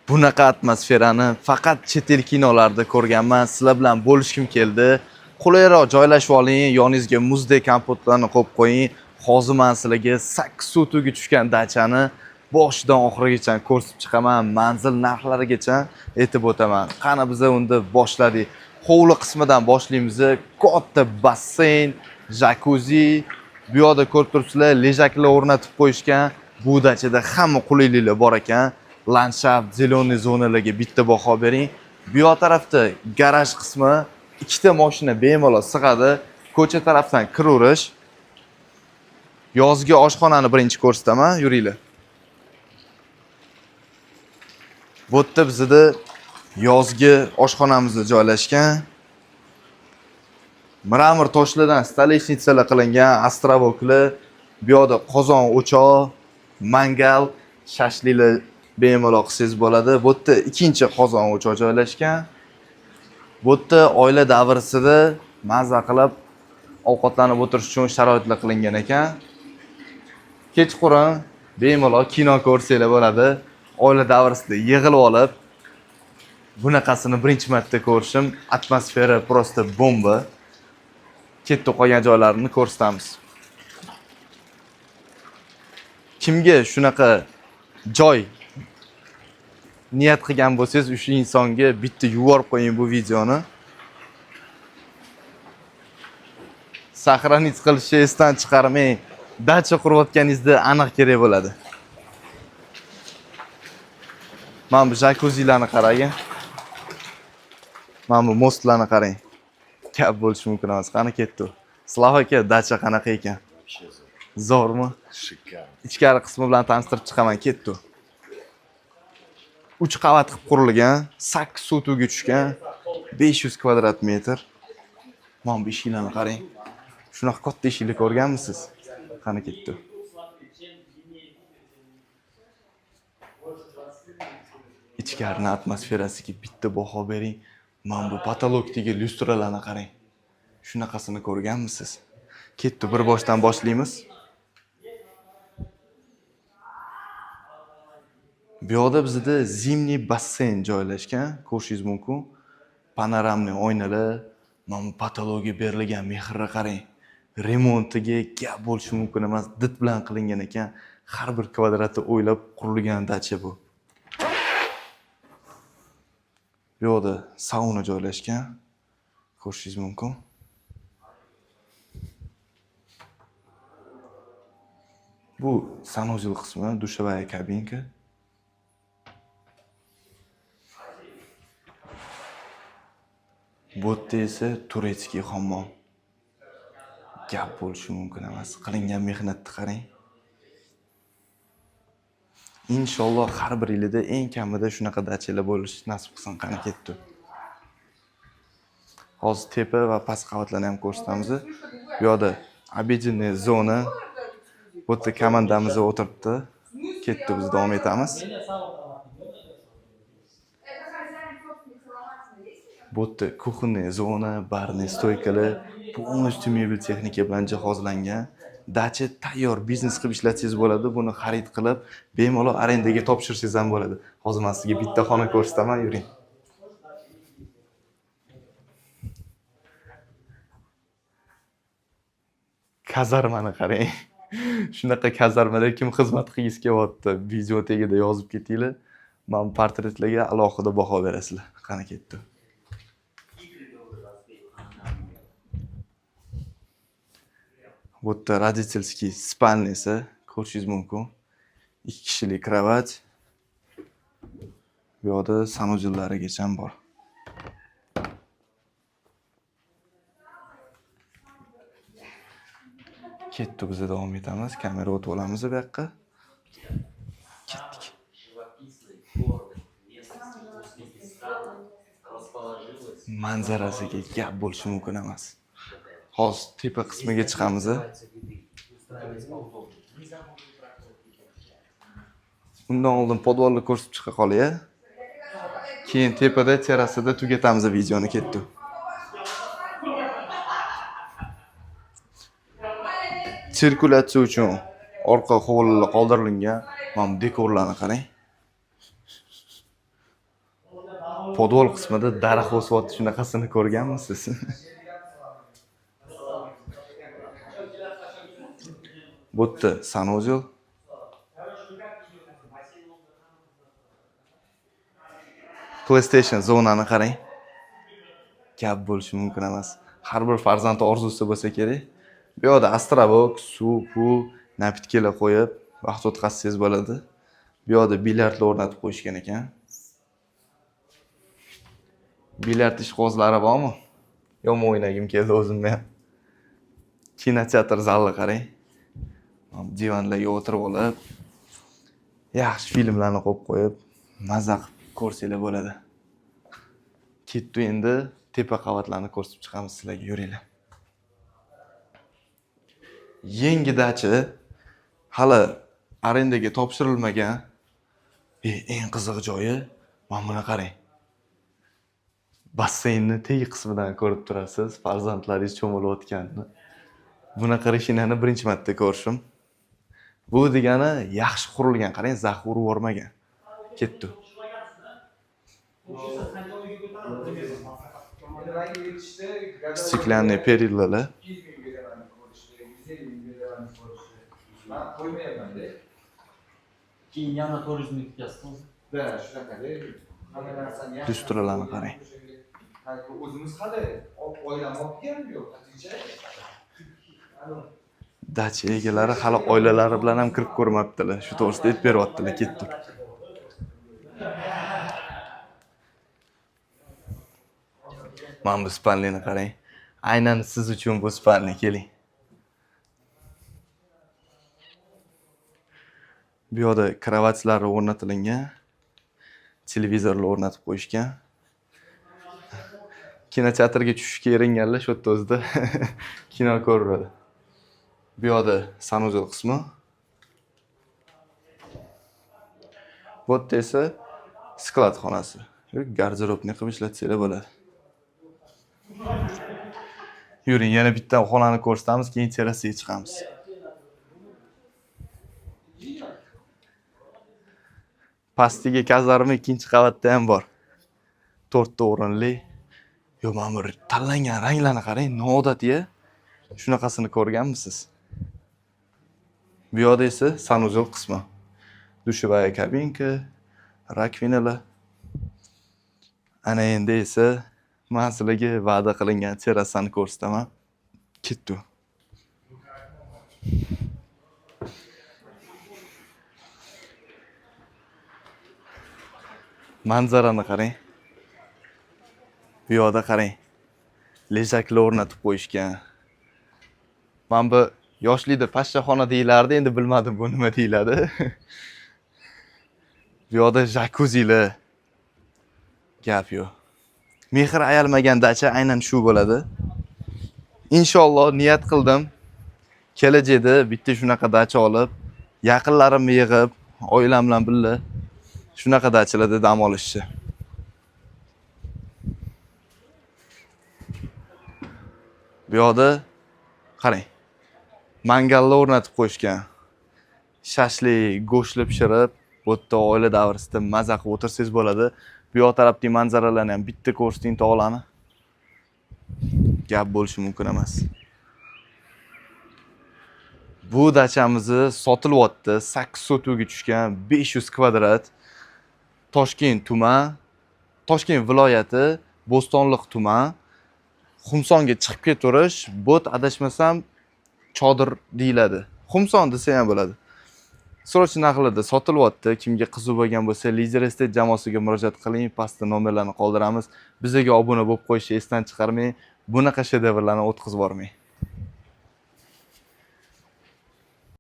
Bunaqa atmosferani faqat chet el kinolarida ko'rganman. Sizlar bilan bo'lishgim keldi. Qulayroq joylashib oling, yoningizga muzdek kompotlarni qo'yib qo'ying. Hozir men sizlarga 8 sotixga tushgan dachani boshidan oxirigacha ko'rsatib chiqaman, manzil narxlarigacha aytib o'taman. Qani biza unda boshladik. Hovli qismidan boshlaymiz. Katta basseyn, jakuzi, bu yoqda ko'rib turibsizlar, lejaklar o'rnatib qo'yishgan. Bu dachada hamma qulayliklar bor ekan. Landshaft, зеленый zonalarga bitta baho bering. Bu yoq tarafda garaj qismi, ikkita mashina bemalol sig'adi. Ko'cha tarafdan kiraverish. Yozgi oshxonani birinchi ko'rsataman, yuringlar. Bu yerda bizda yozgi oshxonamiz joylashgan. Mramor toshlardan столешницаlar qilingan, островокlar, bu yoqda qozon, o'choq, mangal, shashliklar bemalol qilsangiz bo'ladi. Bu yerda ikkinchi qozon o'choq joylashgan. Bu yerda oila davrasida maza qilib ovqatlanib o'tirish uchun sharoitlar qilingan ekan. Kechqurun bemalol kino ko'rsanglar bo'ladi. Oila davrasida yig'ilib olib, bunaqasini birinchi marta ko'rishim, atmosfera просто bomba. Chetda qolgan joylarini ko'rsatamiz. Kimga shunaqa joy niyat qilgan bo'lsangiz, o'sha insonga bitta yuborib qo'ying bu videoni. Сохранить qilishni esdan chiqarmang. Dacha qurayotganingizda aniq kerak bo'ladi. Mana bu jakuzilarni qarang. Mana bu mostlarni qarang. Gap bo'lishi mumkin emas. Qani ketdi. Slava aka, dacha qanaqa ekan? Вообще zo'r. Zo'rmi? Шикарно. Ichkari qismi bilan tanishtirib chiqaman, ketdi. 3 qavat qilib qurilgan, 8 sotixga tushgan, 500 kvadrat metr. Mana bu eshiklarni qarang. Shunaqa katta eshiklar ko'rganmisiz? Qani ketdi. Ichkarini atmosferasiga bitta baho bering. Mana bu potolokdagi lyustralarni qarang. Shunaqasini ko'rganmisiz? Ketdi, bir boshdan boshlaymiz. Bu yoqda bizda zimniy basseyn joylashgan, ko'rishingiz mumkin. Panoramli oynalar, mana bu potologiga berilgan mehrni qarang. Remontiga gap bo'lishi mumkin emas, did bilan qilingan ekan. Har bir kvadratni o'ylab qurilgan dacha bu. Bu yoqda sauna joylashgan, ko'rishingiz mumkin. Bu sanuzel qismi, dushovая kabinka. Bu yerda esa турецкий hammom. Gap bo'lishi mumkin emas. Qilingan mehnatni qarang. Inshaalloh har bir yilida eng kamida shunaqa dachalar bo'lishi nasib qilsin. Qani ketdi. Hozir tepa va past qavatlarni ham ko'rsatamiz. Bu yoqda обеденная zona. Bu yerda komandamiz o'tiribdi. Ketdi, biz davom etamiz. Bu yerda кухонная zona, барный стойкаlar, полностью mebel texnika bilan jihozlangan. Dacha tayyor biznes qilib ishlatsangiz bo'ladi. Buni xarid qilib, bemalol arendaga topshirsangiz ham bo'ladi. Hozir men sizga bitta xona ko'rsataman, yuring. Kazarmani qarang. Shunaqa kazarmada kim xizmat qilgisi kelyapti? Video tagida yozib ketinglar. Mana bu portretlarga alohida baho berasizlar. Qani ketdi. Bu yerda родительский спальница ko'rishingiz mumkin. 2 kishilik кровать. Bu yoqda sanuzellarigacha ham bor. Ketdi, biz davom etamiz. Kamera o'tib olamiz bu yoqqa. Ketdik. Manzarasiga gap bo'lishi mumkin emas. Hozir tepa qismiga chiqamiz. Undan oldin podvalni ko'rsatib chiqa qolay. Keyin tepada terrasada tugatamiz videoni, ketdi. Sirkulyatsiya uchun orqa hovlilar qoldirilgan. Mana bu dekorlarni qarang. Podval qismida daraxt o'syapti, shunaqasini ko'rganmisiz? Bu yerda санузел. PlayStation zonani qarang. Gap bo'lishi mumkin emas. Har bir farzand orzusi bo'lsa kerak. Bu yoqda островок, suv, pul, напитки lar qo'yib vaqt o'tkazsangiz bo'ladi. Bu yoqda bilyardlar o'rnatib qo'yishgan ekan. Bilyard ishqibozlari bormi? Yomon o'ynagim keldi o'zimni ham. Kinoteatr zalni qarang. Divanlarga o'tirib olib, yaxshi filmlarni qo'yib qo'yib, maza qilib ko'rsanglar bo'ladi. Ketdi, endi tepa qavatlarni ko'rsatib chiqamiz sizlarga, yuringlar. Yangi dacha hali arendaga topshirilmagan. Eng qiziq joyi mana buni qarang. Basseynni tegi qismidan ko'rib turasiz, farzandlaringiz cho'milayotganini. Bunaqa reshinani birinchi marta ko'rishim. Bu degani yaxshi qurilgan, qarang, zax urib yubormagan. Ketdi. Стеклянный перила lar. Man qo'ymayapman-da. Keyin yana 400 ming ketkazdi. Da, shunaqa-da. Hamma narsani yaxshi. Lyustralarni qarang. O'zimiz hali oilam olib kelganim yo'q, haticha. Dacha egalari hali oilalari bilan ham kirib ko'rmabdilar. Shu to'g'risida aytib beryaptilar, ketdik. Mana bu спальни ni qarang. Aynan siz uchun bu спальни, keling. Bu yoqda kravatlar o'rnatilgan, televizorlar o'rnatib qo'yishgan. Kinoteatrga tushishga eringanlar shu yerda o'zida kino ko'radi. Bu yoqda санузел qismi. Bu yerda esa sklad xonasi. Garderobni qilib ishlatsanglar bo'ladi. Yuring, yana bitta xonani ko'rsatamiz, keyin terrasaga chiqamiz. Pastdagi kazarma ikkinchi qavatda ham bor. 4 ta o'rinli. Yo, mana bu tanlangan ranglarni qarang, noodatiy. Shunaqasini ko'rganmisiz? Bu yoqda esa санузел qismi. Dushovая kabinka, rakvinalar. Ana endi esa men sizlarga va'da qilingan terrasani ko'rsataman. Ketdi. Manzarani qarang. Bu yoqda qarang. Lejaklar o'rnatib qo'yishgan. Mana bu yoshlikda pashshaxona deyilardi, endi bilmadim bu nima deyiladi. Bu yoqda jakuzilar. Gap yo'q. Mehr ayalmagan dacha aynan shu bo'ladi. Inshaalloh niyat qildim. Kelajakda bitta shunaqa dacha olib, yaqinlarimni yig'ib, oilam bilan birga shunaqa dachalarda dam olishni. Bu yoqda qarang, mangallar o'rnatib qo'yishgan. Shashlik, go'shtli pishirib, bu yerda oila davrasida maza qilib o'tirsangiz bo'ladi. Bu yoq tarafdagi manzaralarni ham bitta ko'rsating tog'larni. Gap bo'lishi mumkin emas. Bu dachamizni sotilyapti, 8 sotuvga tushgan 500 kvadrat. Toshkent tuman, Toshkent viloyati, Bo'stonliq tuman, Xumsonga chiqib ketaverish, bot adashmasam chodir deyiladi. Xumson desa ham bo'ladi. Срочно narxlarda sotilyapti. Kimga qiziq bo'lgan bo'lsa, Lider Estate jamoasiga murojaat qiling. Pastda nomerlarni qoldiramiz. Bizga obuna bo'lib qo'yishni esdan chiqarmang. Bunaqa shedevrlarni o'tkazib yubormang.